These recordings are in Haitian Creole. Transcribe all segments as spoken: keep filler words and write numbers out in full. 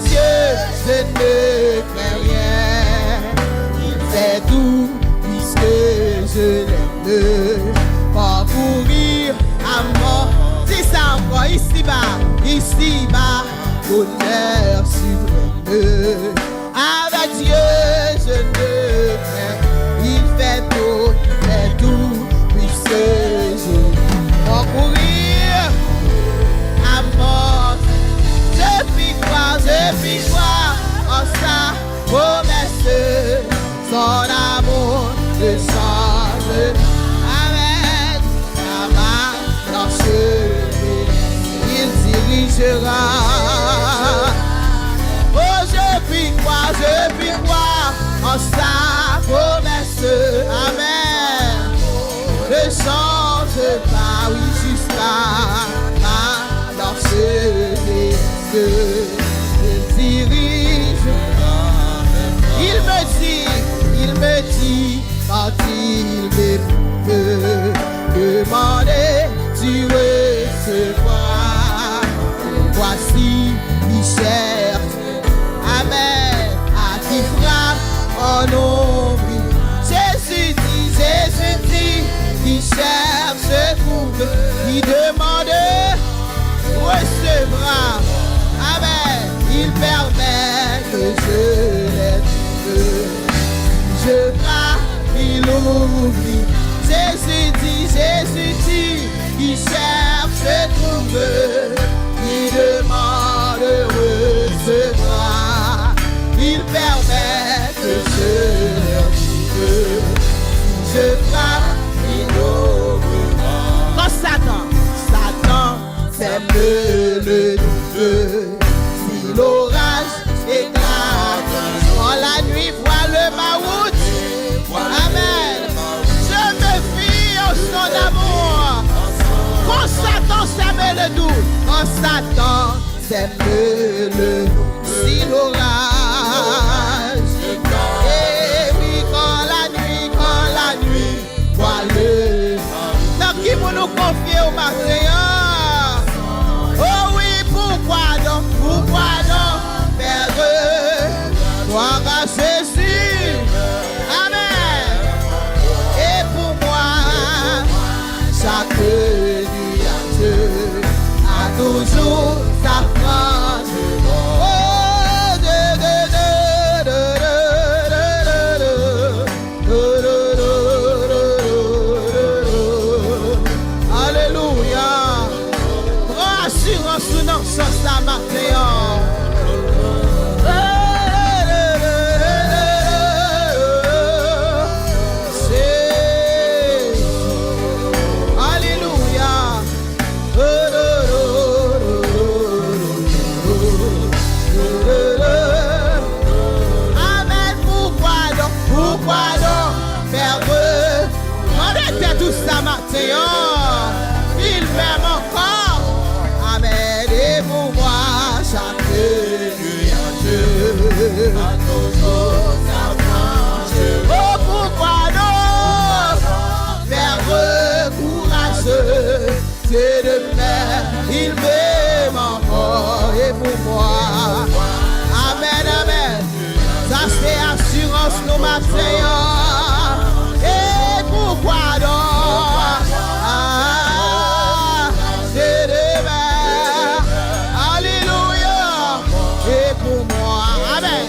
Dieu, je ne crains rien. Il fait tout puisque je l'aime. Parcourir à mort. Dis ça encore, ici-bas, ici-bas, honneur suprême. Avec Dieu, je ne crains. Il fait tout, il fait tout, puisque je parcourir à mort. Je puis croire, je puis croire en sa promesse. Son amour ne change. Amen. Sa marche, il dirigera. Oh, je puis croire, je puis croire en sa promesse. Amen. Ne change pas, oui, jusqu'à ma mort, je dirige. Il me dit, il me dit, quand il m'écoute, demandez, tu recevras. Voici, il cherche. Amen. À qui frappe en nombre. Jésus dit, Jésus dit, qui cherche, trouve, qui demande, recevra. Amen. Il permet que je l'aide. Je frappe, il ouvre. Jésus dit, Jésus dit, qui cherche, trouve, qui demande, recevra. Il permet que je leur dise, je frappe, il ouvrira. Quand Satan, Satan sème le doute, si l'orage éclate, quand la nuit voile ma route. Amen. Je me fie en son amour. Quand Satan sème le doute, quand Satan sème le doute, si l'orage, et oui, quand la nuit, quand la nuit, Nan ki moun ou konfye w maten an? Oh wi, poukwa donk, poukwa donk pèdi glwa a Jezi? Amen. Et pour moi, chaque nuage a toujours sa frange. Oh, de, de, de, de, de, de, de, de, de. Alelouya. Pran asirans ou nan sans la maten an. Alelouya. Amen. Poukwa donk, poukwa donk pèdi glwa? Mande tèt ou sa maten an. Il m'aime encore. Amen. Et pour moi, chaque nuage a toujours sa frange. Oh, poukwa donk pèdi glwa? Dieu demeure, il m'aime encore et pour moi. Amen, amen. Sa se asirans nou maten an. Et pour moi, donc, ah, Dieu demeure. Alelouya. Et pour moi. Amen.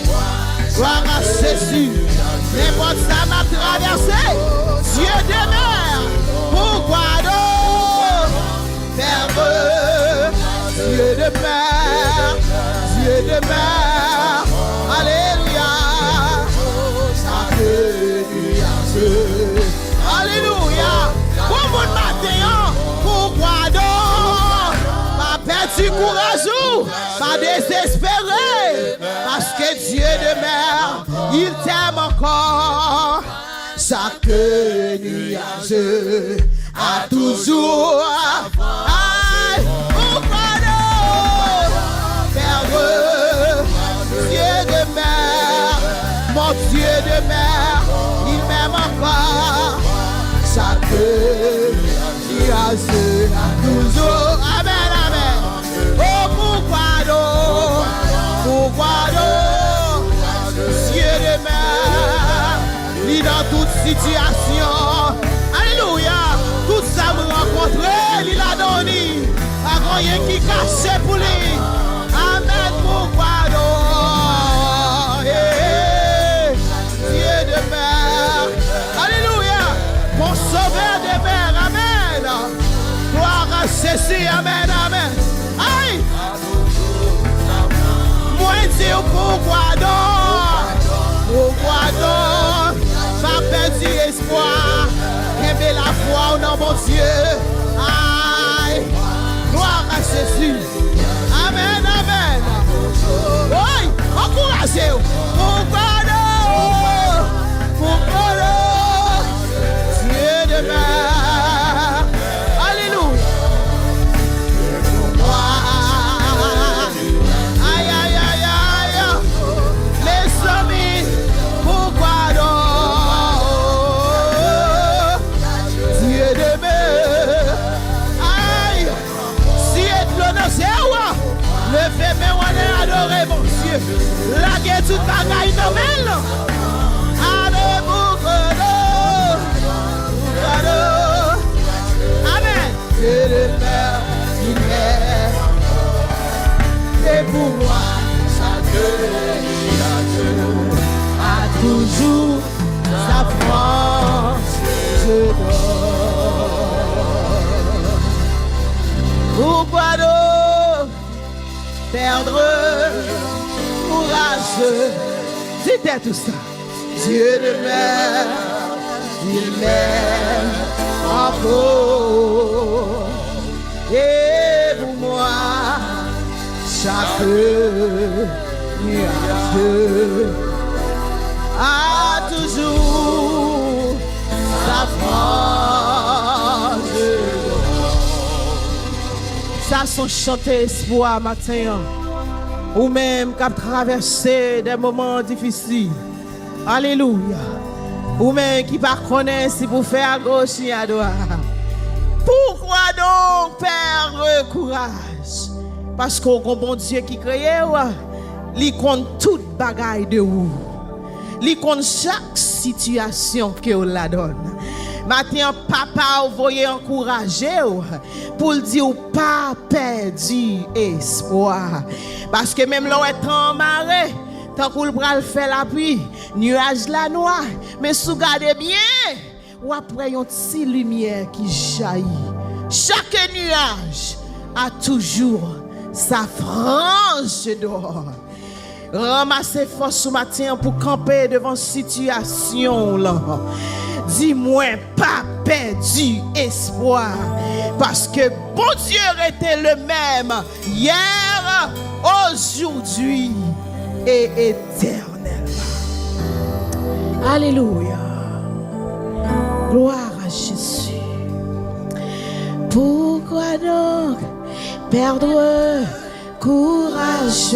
Glwa a Jezi. Nenpòt sa m ap travèse, Dieu demeure. Poukwa donk pèdi glwa? Dieu demeure, Dieu demeure. Alelouya. Chaque nuit. Alelouya. Bon moun maten an, poukwa donk? Pa pèdi kouraj ou, pa dezespere, paske Dieu demeure, il t'aime encore. Chaque nuage a toujours sa frange. Aïe, poukwa donk pèdi glwa? Dieu demeure, mon Dieu demeure, il m'aime encore. Chaque nuage a toujours. Amen, amen. Oh, poukwa donk? Poukwa Mache pou li. Amèn, pou gwa nou. Hey, Dieu de mer. Alelouya. Mon sauveur de mer. Amèn. Gloire à Jésus. Amèn, amèn. Ay! Mwen di w pou gwa nou. Pou gwa nou. Pa pèdi espwa. Kenbe lafwa w nan Bondye. Ay! Gloire à Jésus. Amèn, amèn. Woy, ankouraje w. Pou gwa nou. Pou gwa nou. Dieu de mer. Alelouya. Ay, ay, ay, ay. Mezanmi, pou gwa nou. Dieu de mer. Ay. Siye dlo nan je w. Leve men w anlè, adore Bondye. Lage tout bagay nan men l. Ale pou gwa nou. Pou gwa nou. Amèn. Que le père qui m'aime. Et pour moi, chaque nuit à Dieu a toujours sa frange d'or. Pourquoi donc perdre courage? Dites tout ça. Dieu demeure, il m'aime encore. Et pour moi, chaque nuage a toujours sa frange d'or. Sa se yon chante espwa maten an. Ou menm k ap travèse de moman difisil. Alelouya. Ou menm ki pa konnen si pou fè agoch ni adwat. Pourquoi donc perdre courage? Paske w gon Bondye ki kreye w, li konn tout bagay de ou. Li konn chak sitiyasyon ke w ladann. Maten an, papa w voye ankouraje w pou l di w pa pèdi espwa. Paske menm lè w wè tan an mare, tankou l pral fè lapli, nyaj la nwa, men si w gade byen, w ap wè yon ti limyè ki jayi. Chaque nuage a toujours sa frange d'or. Ranmase fòs ou maten an pou kanpe devan sitiyasyon w lan. Di, "Mwen pa pèdi espwa, paske Bondye rete le menm yè, ojodi e etènèlman." Alelouya. Gloire à Jésus. Pourquoi donc perdre courage?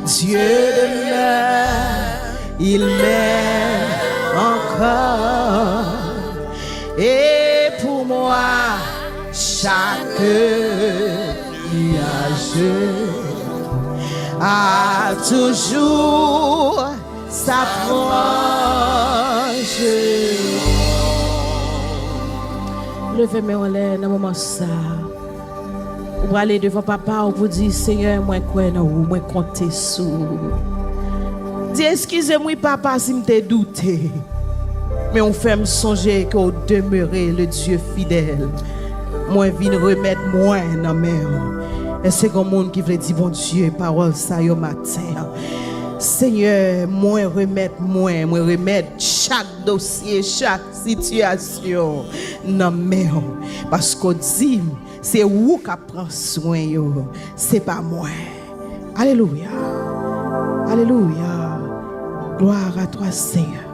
Dieu demeure, il m'aime encore. Et pour moi, chaque nuage a toujours sa frange. Leve men w anlè nan moman sa. Ou prale devan papa w pou di, "Senyè, mwen kwè nan ou, mwen konte sou ou." Di, "Eskize m wi, papa, si m te doute. Men ou fè m sonje ke ou demere le Dye fidèl. Mwen vin remèt mwen nan men w." Èske gon moun ki vle di Bondye pawòl sa yo maten an? Senyè, mwen remèt mwen, mwen remèt chak dosye, chak sitiyasyon nan men w. Paske w di m, se ou k ap pran swen yo, se pa mwen. Alelouya. Alelouya. Gloire à toi, Seigneur.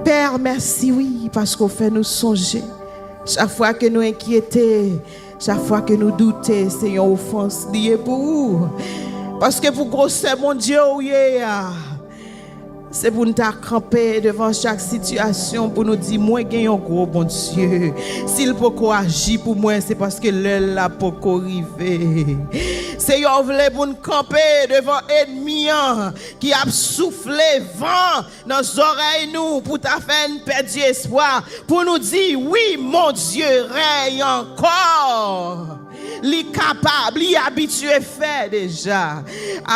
Pè, mèsi, wi, paske w fè nou sonje. Chak fwa ke nou enkyete, chak fwa ke nou doute, se yon ofans li ye pou ou. Paske pou gwosè Bondye w ye a, se pou n ta kanpe devan chak sitiyasyon pou nou di, "Mwen gen yon gwo Bondye. Si l poko aji pou mwen, se paske lè l la poko rive." Seyè, w vle pou n kanpe devan ènmi an ki ap soufle van nan zòrèy nou pou ta fè n pèdi espwa, pou nou di, "Wi, mon Dye rèy ankò." Li kapab, li abitye fè deja.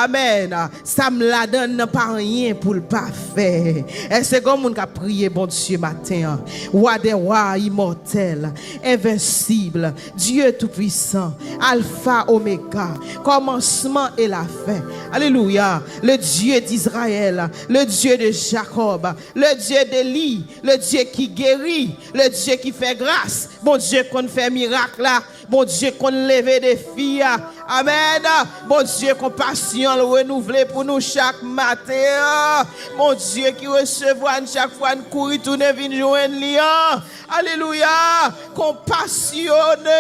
Amèn. Sa m ladan nan pa anyen pou l pa fè. Èske gen moun k ap priye Bondye maten an? Wa dè wa, imòtèl, envensib, Dye toupwisan, Alfa, Omega, kòmansman e lafen. Alelouya. Le Dieu d'Israël, le Dieu de Jacob, le Dieu d'Élie, le Dieu qui guérit, le Dieu qui fait grâce. Bondye konn fè mirak la. Bondye konn leve defi a. Amèn. Bondye konpasyon l renouvle pou nou chak maten an. Bondye ki resevwa n chak fwa n kouri tounen vin jwenn li an. Alelouya. Konpasyone.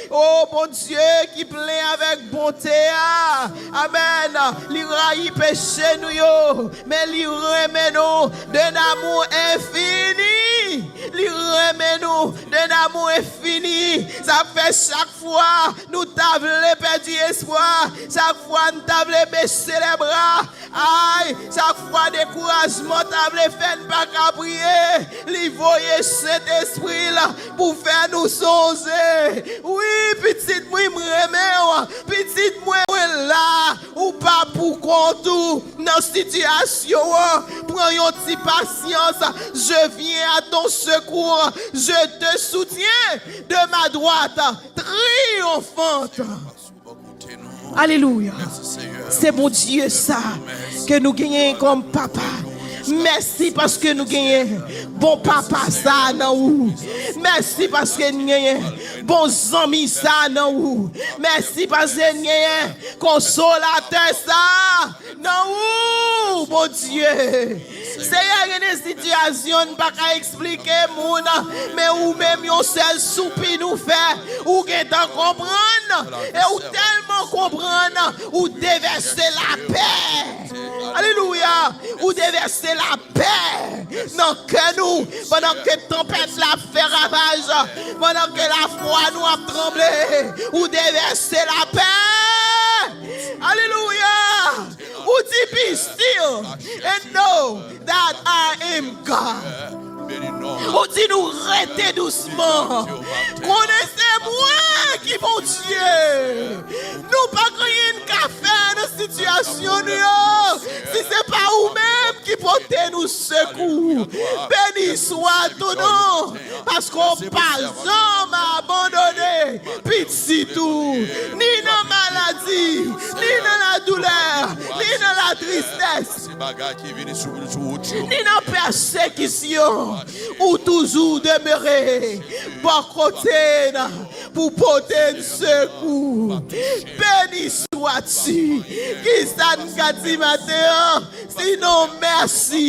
O Bondye ki plen avèk bonte a. Amèn. Li rayi peche nou yo, men li renmen nou d'un amour infini. Li renmen nou d'un amour infini. Sa fè chak fwa nou ta vle pèdi espwa, chak fwa n ta vle bese lè bra, ay, chak fwa dekourajman ta vle fè n pa ka priye, li voye Sentespri l pou fè nou sonje. Wi, pitit mwen, m renmen w. Pitit mwen, mwen la. Ou pa pou kont ou nan sitiyasyon an. Pran yon ti pasyans. Je viens à ton secours. Je te soutiens de ma droite triomphante. Alelouya. Se Bondye sa ke nou genyen kòm papa. Mèsi paske nou genyen bon papa sa nan ou. Mèsi paske n genyen bon zanmi sa nan ou. Mèsi paske n genyen konsolatè sa nan ou, Bondye. Seyè, gen de sitiyasyon n pa ka eksplike moun, men ou menm yon sèl soupi nou fè, ou gentan konprann, e ou tèlman konprann, ou devèse lapè. Alelouya! Ou devèse lapè nan kè nou, pandan ke tanpèt la ap fè ravaj, pandan ke lafwa nou ap tranble, ou devèse lapè. Alelouya! Ou di, "Be still and know that I am God." Ou di nou rete dousman. Konnen se mwen ki Bondye. Nou pa gen anyen n ka fè nan sitiyasyon nou yo. Si se pa ou menm ki pote nou sekou. Beni swa ton non. Paske w pa janm abandone pitit ou. Ni nan maladi, ni nan ladoulè, ni nan latristès, ni nan pèsekisyon. Ou toujou demere bò kote n pou pote n sekou. Beni swa ti. Kisa n ka di maten an? Sinon, mèsi.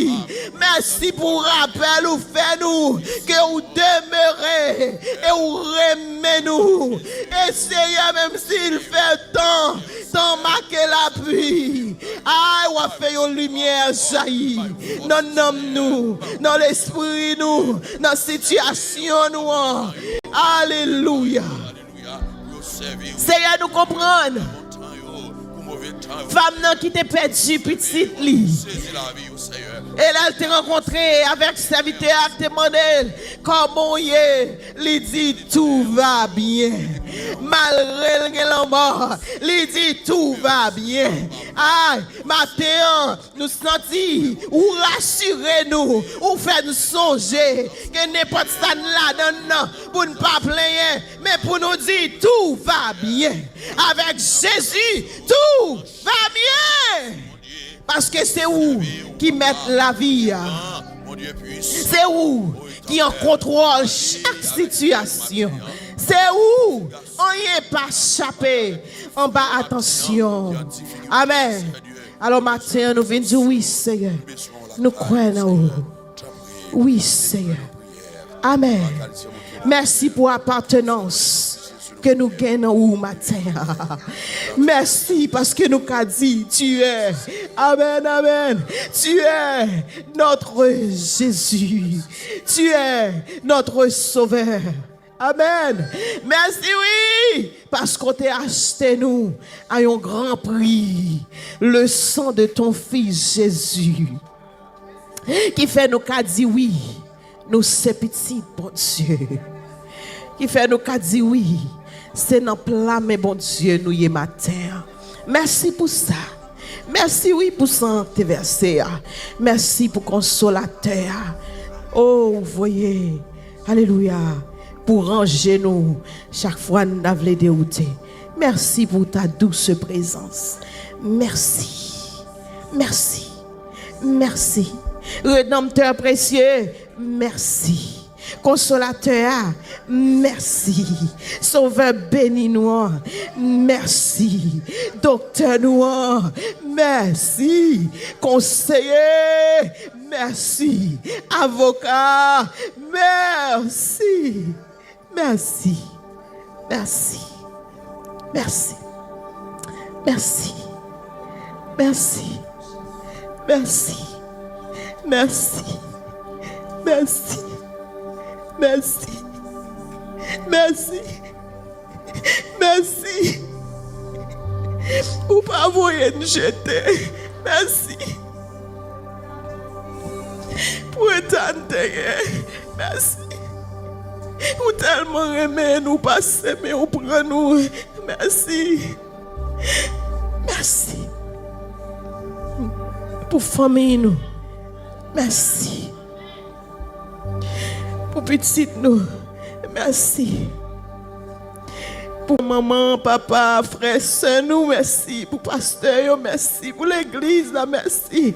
Mèsi pou rapèl ou fè nou ke ou demere e ou renmen nou. E Seyè, menm si l fè tan, tan make lapli, ay, w ap fè yon limyè jayi nan nanm nou, nan lespri nou, nan sitiyasyon nou an. Alelouya. Seyè, nou konprann fanm nan ki te pèdi pitit li. E lè l te rankontre avèk sèvitè a, te mande l, "Kòman w ye?" Li di, "Tout va bien." Malgre l gen lanmò, li di, "Tout va bien." Ay, maten an, nou santi ou rasire nou, ou fè n sonje ke nenpòt sa n ladan l nan, pou n pa plenyen, men pou nou di, "Tout va bien." Avèk Jezi, tout va bien. Paske se ou ki mèt lavi a. Se ou ki an kontwòl chak sitiyasyon. Se ou, anyen pa chape anba atansyon. Amèn. Alò, maten an, nou vin di, "Wi, Seyè, nou kwè nan ou. Wi, Seyè." Amèn. Mèsi pou apatenans ke nou gen nan ou maten an. Mèsi paske nou ka di, "Tu es." Amèn, amèn. "Tu es notre Jésus. Tu es notre Sauveur." Amèn. Mèsi, wi, paske w te achte nou a yon gran pri. Le sang de ton Fils Jésus. Ki fè nou ka di wi, nou se pitit Bondye. Ki fè nou ka di wi, Se nan pla men Bondye nou ye maten an. Mèsi pou sa. Mèsi, wi, pou san k te vèse a. Mèsi pou Konsolatè a. O, ou voye, alelouya, pou ranje nou chak fwa n ta vle dewoute. Mèsi pou ta douce présence. Mèsi. Mèsi. Mèsi. Redanmtè presye, mèsi. Konsolatè a, mèsi. Sovè beni nou an, mèsi. Doktè nou an, mèsi. Konseye, mèsi. Avoka, mèsi. Mèsi. Mèsi. Mèsi. Mèsi. Mèsi. Mèsi. Mèsi. Mèsi. Mèsi. Mèsi. Mèsi. Ou pa voye n jete. Mèsi. Pou eta n te gen. Mèsi. Ou tèlman renmen n, ou pase men ou pran nou. Mèsi. Mèsi. Pou fanmi nou. Mèsi. Pou pitit nou. Mèsi. Pou manman, papa, frè, sè nou, mèsi. Pou pastè yo, mèsi. Pou legliz la, mèsi.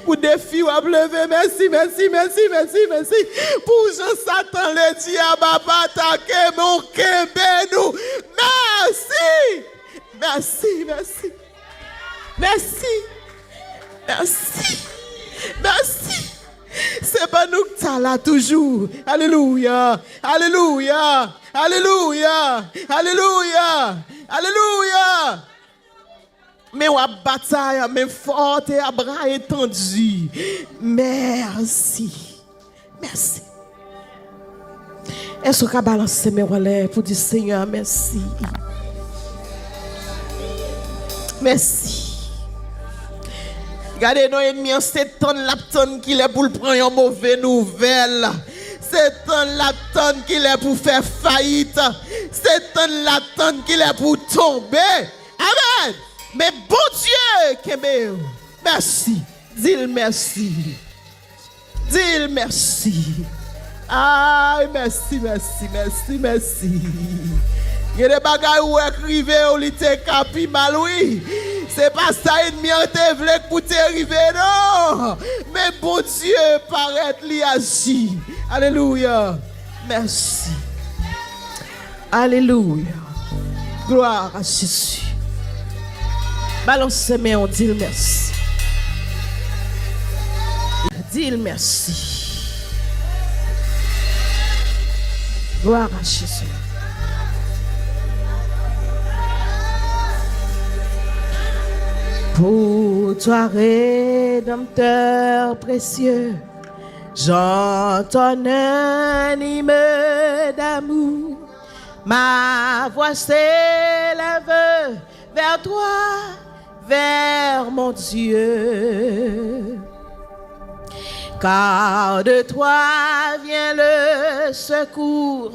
Pou defi w ap leve, mèsi, mèsi, mèsi, mèsi, mèsi. Pou jan Satan ledi a, papa, atake, men w kenbe nou. Mèsi! Mèsi, mèsi. Mèsi. Mèsi. Mèsi. Se pa nou k ta la toujou. Alelouya. Alelouya. Alelouya. Alelouya. Alelouya. Men w ap batay, men fòte a bra etandi. Mèsi. Mèsi. Èske w ka balanse men w anlè pou di Senyè a mèsi? Mèsi. Gade non, ènmi an se tann l ap tann kilè pou l pran yon move nouvèl. Se tann l ap tann kilè pou fè fayit. Se tann l ap tann kilè pou tonbe. Amèn. Men Bondye kenbe w. Mèsi. Di l mèsi. Di l mèsi. Ay, mèsi, mèsi, mèsi, mèsi. Gen de bagay ou wè k rive w, li te ka pi mal, wi. Se pa sa ènmi an te vle k pou te rive, non. Men Bondye parèt, li aji. Alelouya. Mèsi. Alelouya. Glwa a Jezi. Balanse men w, di l mèsi. Di l mèsi. Glwa a Jezi. Pour toi, Rédempteur précieux, j'entonne un hymne d'amour. Ma voix s'élève vers toi, vers mon Dieu. Car de toi vient le secours,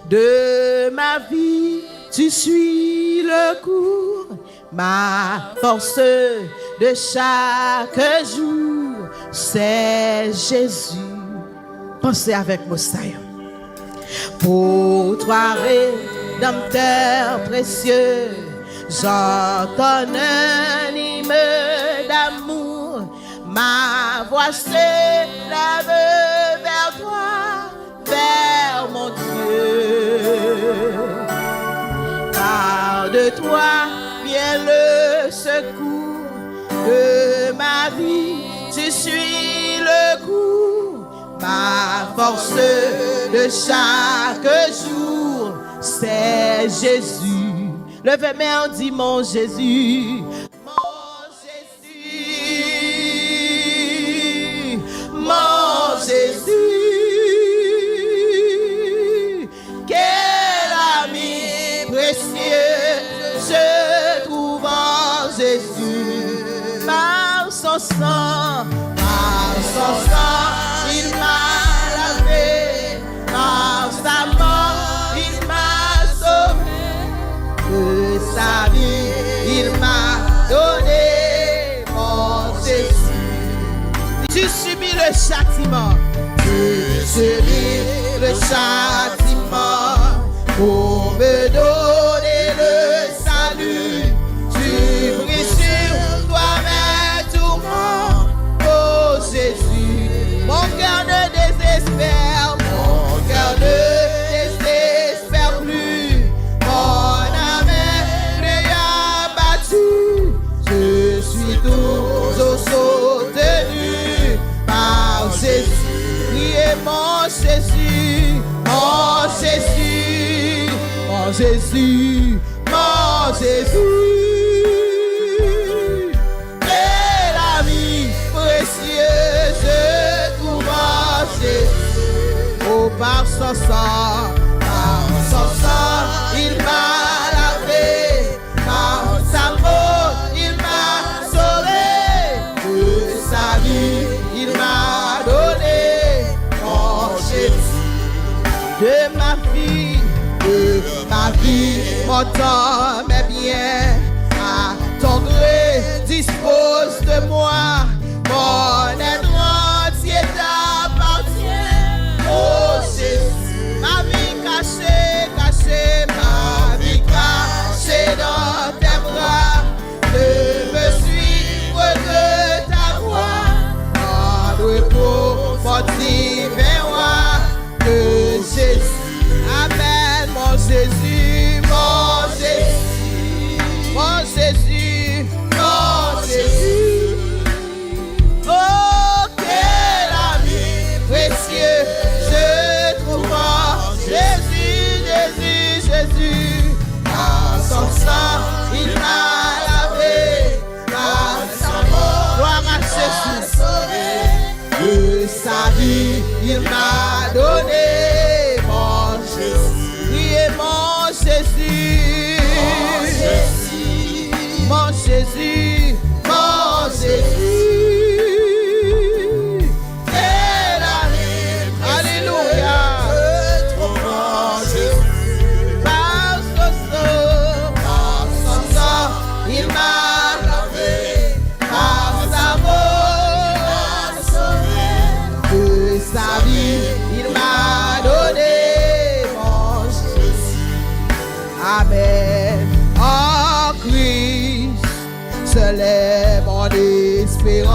de ma vie tu suis le cours. Ma force de chaque jour, c'est Jésus. Panse avèk mo sa yo. Pour toi, Rédempteur précieux, j'entonne un hymne d'amour. Ma voix s'élève vers toi, vers mon Dieu. Car de toi vient le secours, de ma vie tu suis le cours. Ma force de chaque jour, c'est Jésus. Leve men w, di mon Jésus. Mon Jésus, mon Jésus, quel ami précieux je trouve en Jésus. Par son sang, par son sang, il m'a lavé, par sa mort, il m'a sauvé. Châtiment. Tu subis le châtiment pour me donner le salut. Tu pris sur toi mes tourments, oh Jésus. Mon cœur ne désespère, mon cœur ne désespère plus. Mon âme est abattue, je suis toujours soutenu par Jésus. Criez, mon Jésus, mon Jésus, mon Jésus, mon Jésus. Quel ami précieux je trouve en Jésus. Oh, par son sang, par son sang, il m'a lavé. Par sa mort, il m'a sauvé. De sa vie, il m'a donné. Mon Jésus, de ma vie, de ma vie, mon temps, mes biens, à ton gré, dispose de moi. Mon être entier t'appartient, oh Jésus. Ma vie cachée, cachée, ma vie cachée dans tes bras. Ne me suivre que ta voix, rendre pour mon divin roi, que Jésus. Amen, mon Jésus, mon Jésus, mon Jésus, mon Jésus. Oh, quel ami précieux je trouve en Jésus, Jésus, Jésus. Par son sang, il m'a lavé. Par sa mort, gloire à Jésus. De sa vie, il m'a donné. Mon Jésus, priez mon Jésus. Mon Jésus. Mon Jésus, mon Jésus. Alléluia. Par son sang, par son sang, il m'a lavé. Par sa mort, de sa vie, il m'a donné. Mon Jésus. Amen. En Christ, seul est mon espérance.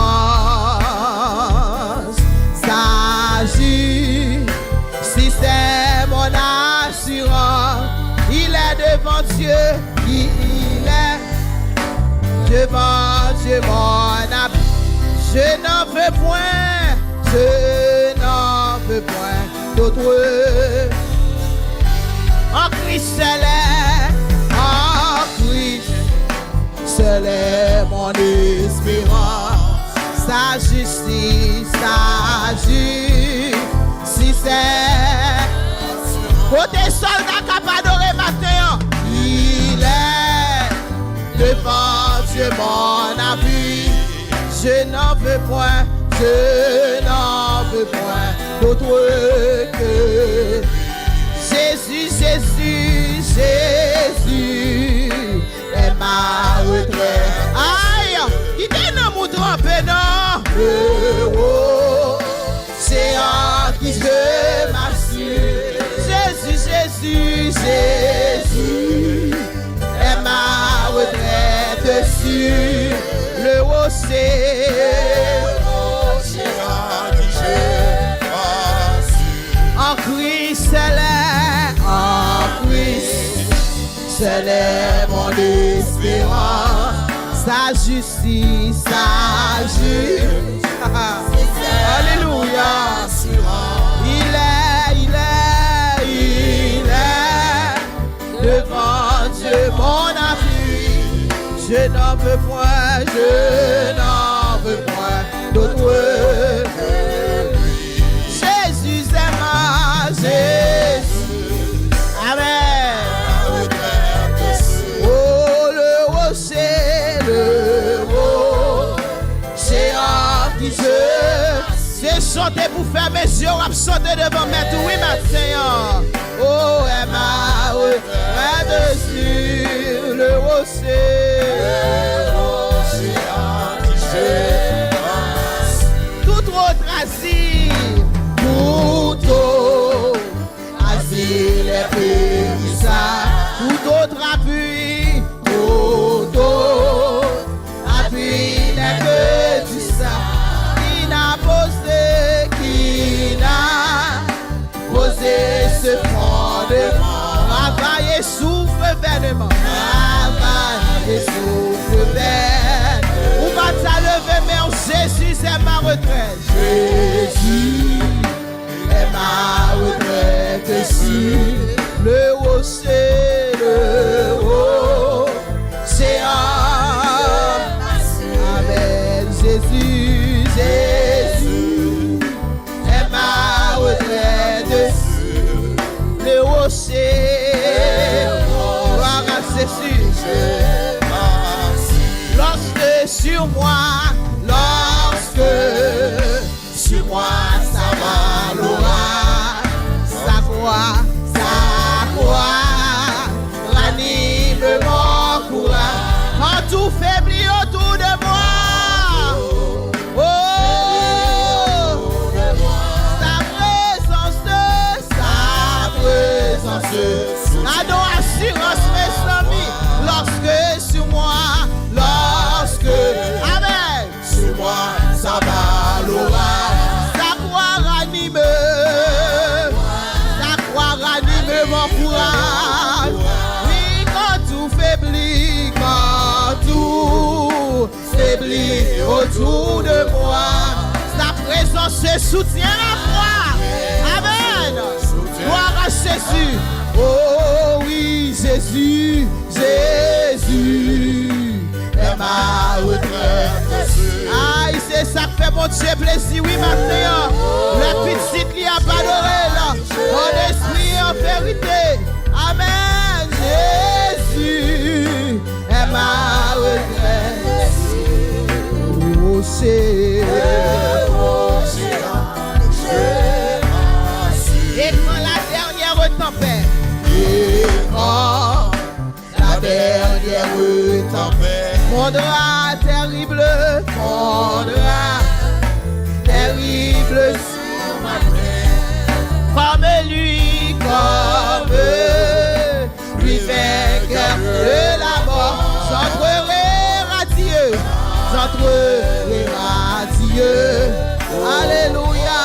Sa justice est mon assurance. Il est devant Dieu, il est devant Dieu mon appui. Je n'en veux point, je n'en veux point d'autre. En Christ seul est, en Christ seul est mon espérance. Sa justice, sa justice est. Kote sòlda k ap adore maten an? Il est devant Dieu mon appui. Je n'en veux point, je n'en veux point d'autre que Jésus, Jésus, Jésus est ma retraite. Ay, kite nanm ou tranpe non. Le rocher en qui je m'assure. Jésus, Jésus, Jésus est ma retraite sûre. Le rocher. Le rocher en qui je m'assure. En Christ seul est, en Christ seul est mon espérance. Sa justice, sa justice. Alléluia. Il est, il est, il est devant Dieu mon appui. Je n'en veux point, je n'en veux point d'autre. Jésus est ma, Jésus. Amen. Oh, le rocher, le rocher en qui je. Se chante pou fèmen je w ap chante devan mèt ou wi maten an. Oh, est ma retraite sûre, le rocher. Tout autre asile. est ma retraite. Jésus est ma retraite sûre. Le haut, c'est le haut, c'est en. Amen. Jésus, Jésus est ma retraite sûre. Le haut, c'est. Gloire à Jésus. Lorsque sur moi, lorsque sur moi s'abat l'orage, sa croix, sa croix ranime mon courage. Quand tout faiblit autour de moi, oh, sa présence, sa présence. Gadon asirans, mezanmi, lorsque sur moi, lorsque, amen. Sur moi s'abat l'orage. Sa kwa ranime. Sa kwa ranime mon courage. Oui, quand tout faiblit, quand tout faiblit autour de moi, sa présence soutient la foi. Amen. Gloire à Jésus. Oh oui, Jésus. Jésus est ma retraite sûre. Ay, se sa k fè Bondye plezi, wi, maten an. Lè pitit li ap adore l, an espri, an verite. Amen. Jésus est ma retraite sûre. Oh, c'est. Et quand la dernière tempête. Et quand la dernière tempête. Mon drap terrible, mon drap terrible sur ma tête. Comme lui, comme lui, vainqueur de la mort, j'entrerai radieux, j'entrerai radieux. Alléluia,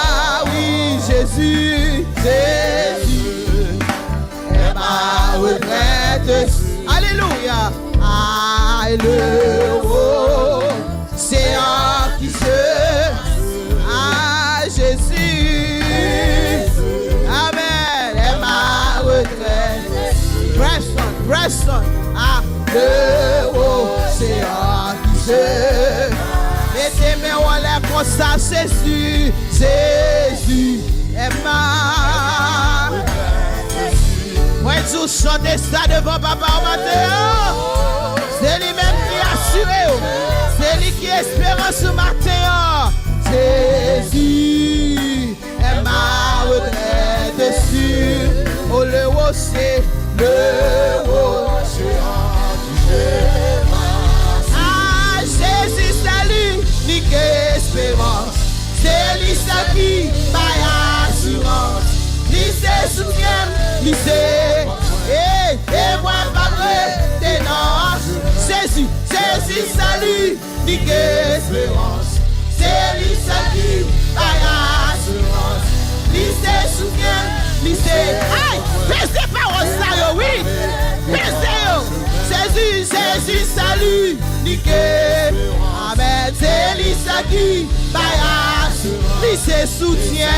oui, Jésus, Jésus. Et ma retraite. Alléluia. Ah, le haut, c'est en qui je. Ah, Jésus. Amen. Et ma retraite. Press on, press on. Ah, le haut, c'est en qui je. Mete men w anlè konsa, Jésus. Jésus est ma. Mwen di w chante sa devan papa w maten an. Se li menm ki asire w. Se li ki esperans ou maten an. Jésus est ma retraite sûre. Oh, le haut, c'est le haut. Ah, Jésus, c'est lui, li ki esperans. Se li sèl ki bay asirans. Li se soutyen m, li se. Ey, e mwen p ap rete nan. Jezi, Jezi, sèl li, li gen esperans. Se li sèl ki bay asirans. Li se soutyen m, li se. Ay, peze pawòl sa yo, wi. Peze yo. Jezi, Jezi, sèl li, li gen. Amèn. Se li sèl ki bay asirans. Li se soutyen m,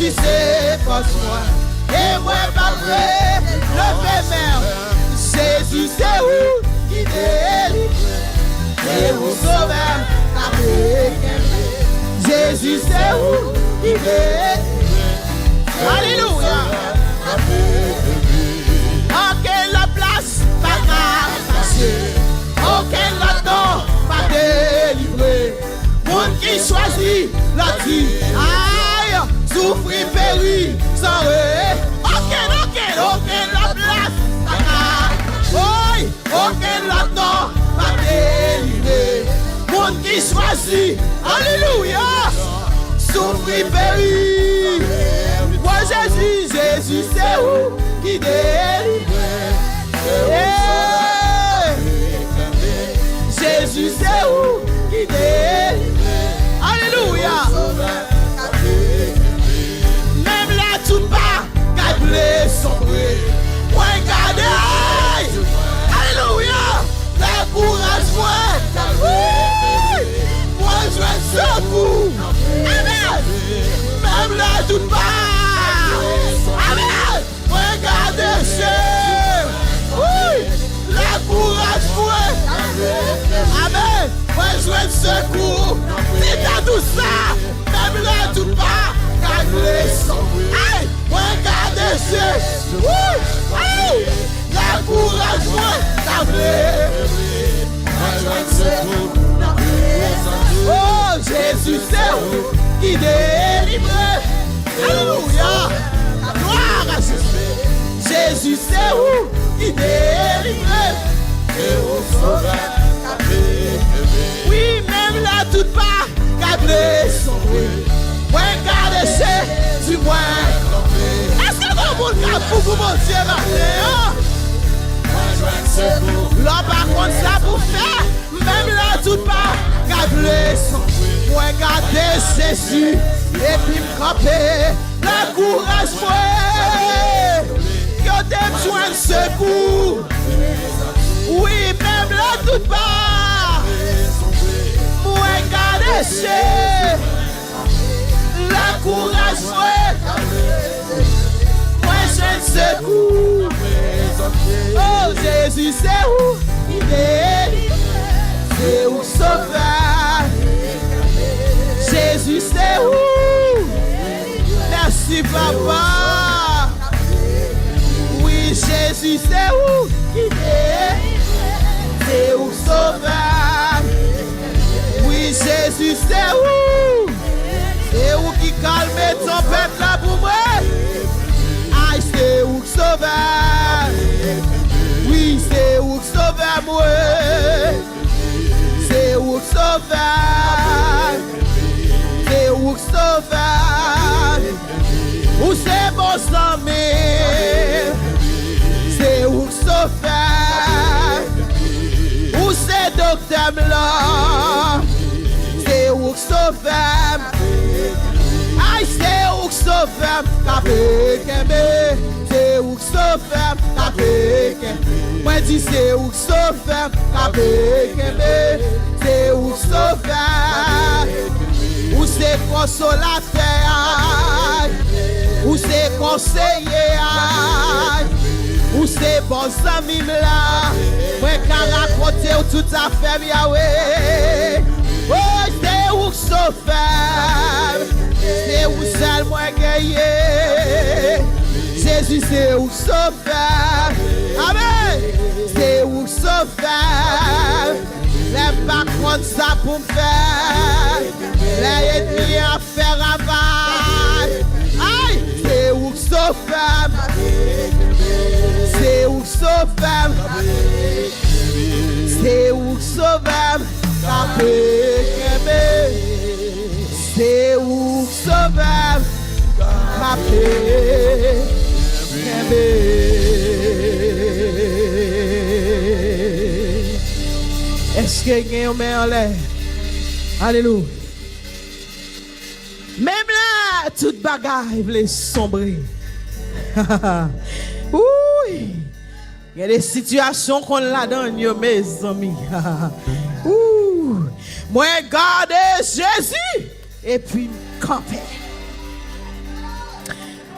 li se fòs mwen. E mwen p ap rete leve men. Jezi, se ou ki delivre. Se ou sovè m k ap kenbe. Jezi, se ou ki delivre. Alelouya. Okenn lòt plas pa ka mache. Okenn lòt non pa delivre. Moun ki chwazi lòt di, ay, soufri, peri, san re. Okenn, okenn, okenn lòt plas pa ka. Oy, okenn lòt non pa delivre. Moun ki chwazi, alelouya, soufri, peri. O Jezi, Jezi, se ou ki delivre. Hey! Jezi, se ou ki delivre. Alelouya. Menm lè tout bagay vle sonbre, mwen gade. Alelouya. Lè kouraj mwen, wi, mwen jwenn sèl Mwen jwenn sekou. Di tèt ou sa. Menm lè tout pa ka vle sonbre. Ay, mwen gade Jezi. Wouy! Ay! Lè kouraj mwen ka vle. Mwen jwenn sekou nan prezans. Oh, Jezi, se ou ki delivre. Alelouya! Glwa a Jezi. Jezi, se ou ki delivre. Se ou sovè. Wi, menm lè tout pa ka vle sonbre. Mwen gade Jezi mwen. Èske gon moun k ap fou pou Bondye maten an? Lè w pa konn sa pou fè, menm lè tout pa ka vle sonbre. Mwen gade Jezi, epi m kanpe. Lè kouraj mwen, yo te jwenn sekou. Wi, menm lè tout pa, mwen gade Jezi. Lè kouraj mwen, mwen jwenn sekou. Oh, Jezi, se ou ki delivre. Se ou k sovè. Jezi, se ou. Mèsi, papa. Wi, Jezi, se ou ki delivre. Se ou k sovè. Wi, Jezi, se ou. Se ou ki kalme tanpèt la pou mwen. Ay, se ou k sovè. Wi, se ou k sovè mwen. Se ou k sovè. Se ou k sovè. Ou se bon zanmi. Se ou k sovè. Ou se doktè m lan. Se ou k sovè m. Ay, se ou k sovè m. K ap kenbe. Se ou k sovè m. K ap kenbe. Mwen di se ou k sovè m. K ap kenbe. Se ou k sovè m. Ou se konsolatè a. Ou se konseye a. Ou se bon zanmi m la. Mwen ka rakonte w tout zafè m, Yawe. Oh, se ou k sovè m. Se ou sèl mwen genyen. Jezi, se ou k sovè m. Amèn. Se ou k sovè m. Lè m pa konn sa pou m fè. Lè ènmi an fè ravaj. Ay, se ou k sovè m. Se ou k sovè m. Se ou k sovè m. K ap kenbe. Se ou k sovè m. K ap kenbe. Èske gen yon men anlè? Alelouya. Menm lè tout bagay vle sonbre. Wouy! Gen de sitiyasyon w konn ladan yo, mezanmi. Wouy! Mwen gade Jezi epi m kanpe.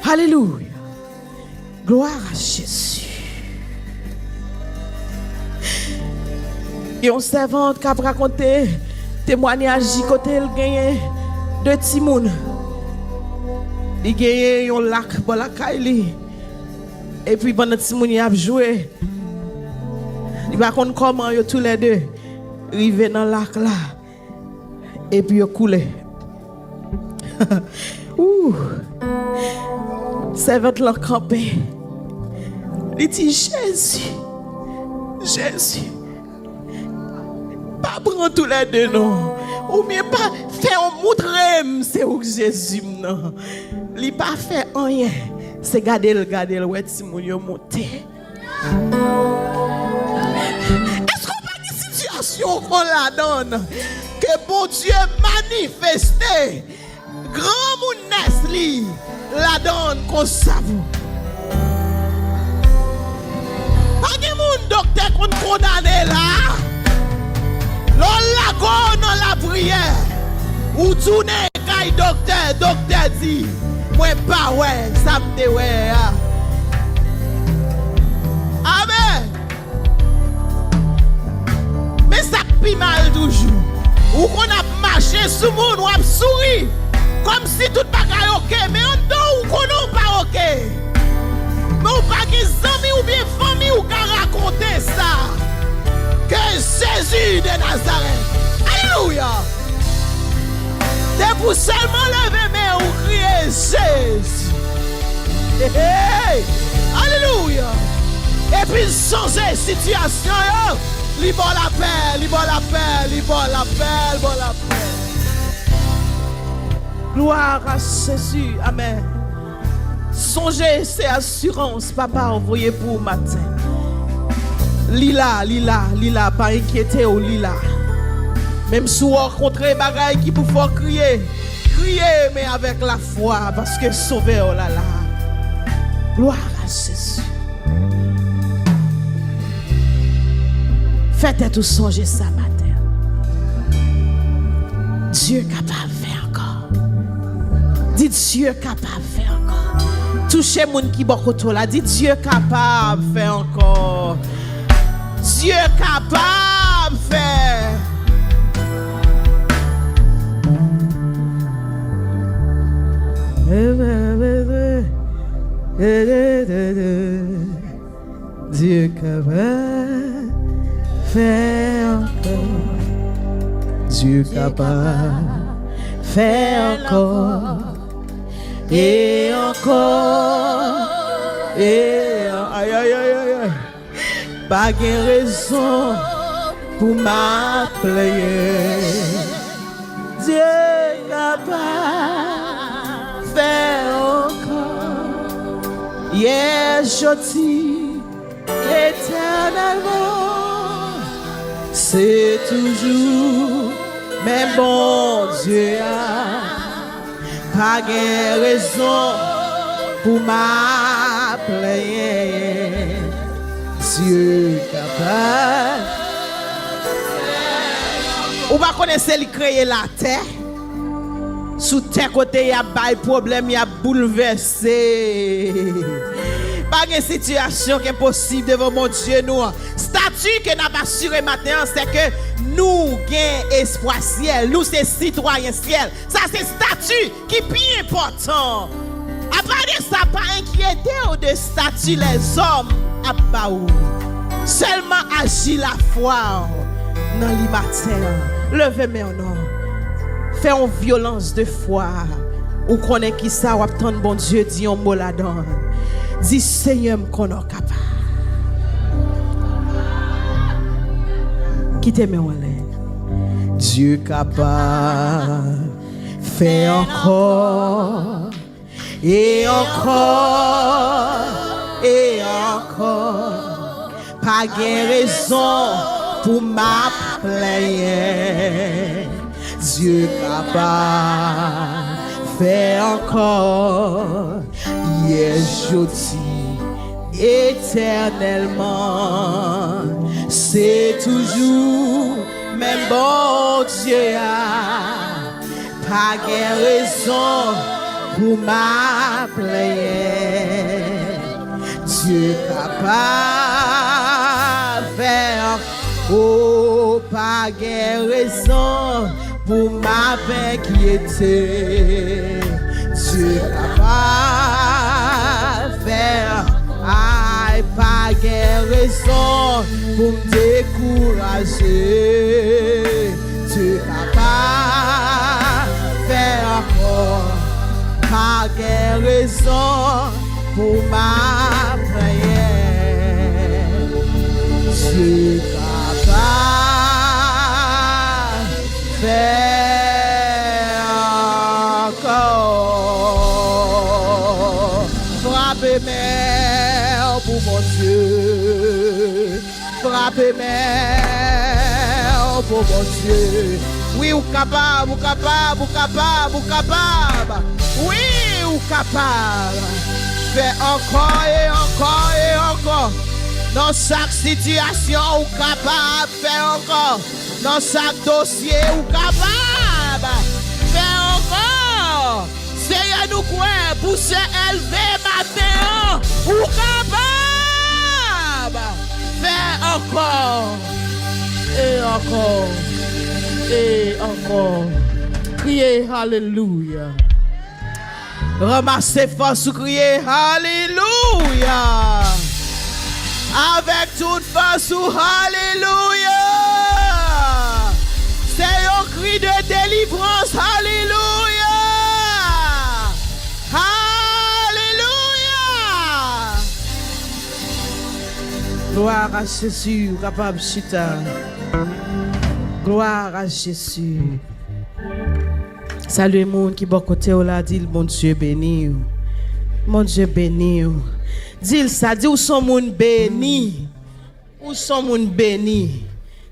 Alelouya. Glwa a Jezi. Yon sèvant k ap rakonte temwayaj li kote l genyen de timoun. Li genyen yon lak bò lakay li. Epi pandan timoun yo ap jwe, li pa konn kòman yo toulède rive nan lak la. Epi yo koule. Ou! Sèvant lan kanpe. Li di, Jezi, Jezi, pa pran toulède non. Oubyen pa fè yon moutre m, se ou k Jezi m nan. Li pa fè anyen. Se gade l, gade l, wè timoun yo monte. Èske w pa gen sitiyasyon w konn ladan l ke Bondye manifeste granmounès li ladan l konsa pou? Pa gen moun doktè konn kondane la. Lè w lage w nan lapriyè, ou tounen kay doktè, doktè di, mwen pa wè sa m te wè a. Amèn. Men sa k pi mal toujou, Ou konn ap mache sou moun, w ap souri, kòmsi tout bagay oke, men anndan w, ou konnen w pa oke. Men w pa gen zanmi oubyen fanmi ou ka rakonte sa. Ke Jezi de Nazarèt. Alelouya! Depi w sèlman leve men w, ou kriye, Jezi. Hey, hey! Alelouya! Epi l sonje sitiyasyon yo, li ba w lapè, li ba w lapè, li ba w lapè, li ba w lapè. Gloire à Jésus. Amen. Sonje se asirans Papa w voye pou ou maten. Li la, li la, li la, pa enkyete w, li la. Menm si w rankontre bagay ki pou fè w kriye, kriye, men avèk lafwa, paske Sovè w la la. Gloire à Jésus. Fè tèt ou sonje sa maten. Dye kapab fè ankò. Di, Dye kapab fè ankò. Touche moun ki bò kote w la. Di, Dye kapab fè ankò. Dye kapab fè. Dye kapab fè ankò. Dye kapab fè ankò. E ankò. E an-, ay, ay, ay, ay, ay. Pa gen rezon pou m ap plenyen. Dye kapab fè ankò. Yè, jodi, etènèlman, se toujou menm Bondye a. Pa gen rezon pou m ap plenyen. Dye kapab. Ou pa konnen se li kreye latè? Sou tè kote y ap bay pwoblèm, y ap boulvèse. Pa gen sitiyasyon ki enposib devan Bondye nou an. Stati ke n ap asire maten an, se ke nou gen espwa syèl. Nou se sitwayen syèl. Sa se stati ki pi enpòtan. Apa de sa, pa enkyete w de stati lèzòm ap ba ou. Sèlman aji lafwa w nan li maten an. Leve men w non. Fè yon vyolans de fwa. Ou konnen kisa w ap tann Bondye di yon mo ladan l. Di, Senyè, m konnen w kapab. Kite men w anlè. Dye kapab fè ankò, e ankò, e ankò. Pa gen rezon pou m ap plenyen. Dye kapab fè ankò. Yè, jodi, etènèlman, se toujou menm Bondye a. Pa gen rezon pou m ap plenyen. Dye kapab fè ankò. O, pa gen rezon pou m ap enkyete. Dye kapab fè. Ay, pa gen rezon pou m dekouraje. Dye kapab fè ankò. Pa gen rezon pou m ap plenyen. Dye kapab fè ankò. Frape men w pou Bondye. Frape men w pou Bondye. Wi, ou kapab, ou kapab, ou kapab, ou kapab. Wi, ou kapab. Fè ankò e ankò e ankò. Nan chak sitiyasyon, ou kapab fè ankò. Nan chak dosye, ou kapab fè ankò. Seyè, nou kwè pou sè Èlve maten an, ou kapab fè ankò e ankò. E ankò. Kriye alelouya. Ranmase fòs ou, kriye alelouya. Avèk tout fòs ou, alelouya. Se yon kri de delivrans, alelouya. Alelouya. Glwa a Jezi, ou kapab chita. Glwa a Jezi. Salye moun ki bò kote w la, di l Bondye beni w. Bondye beni w. Di l sa, di w s on moun beni. Ou s on moun beni.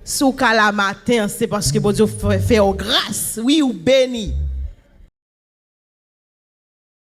Si w ka la maten an, se paske Bondye fè, fè w gras. Wi, ou beni.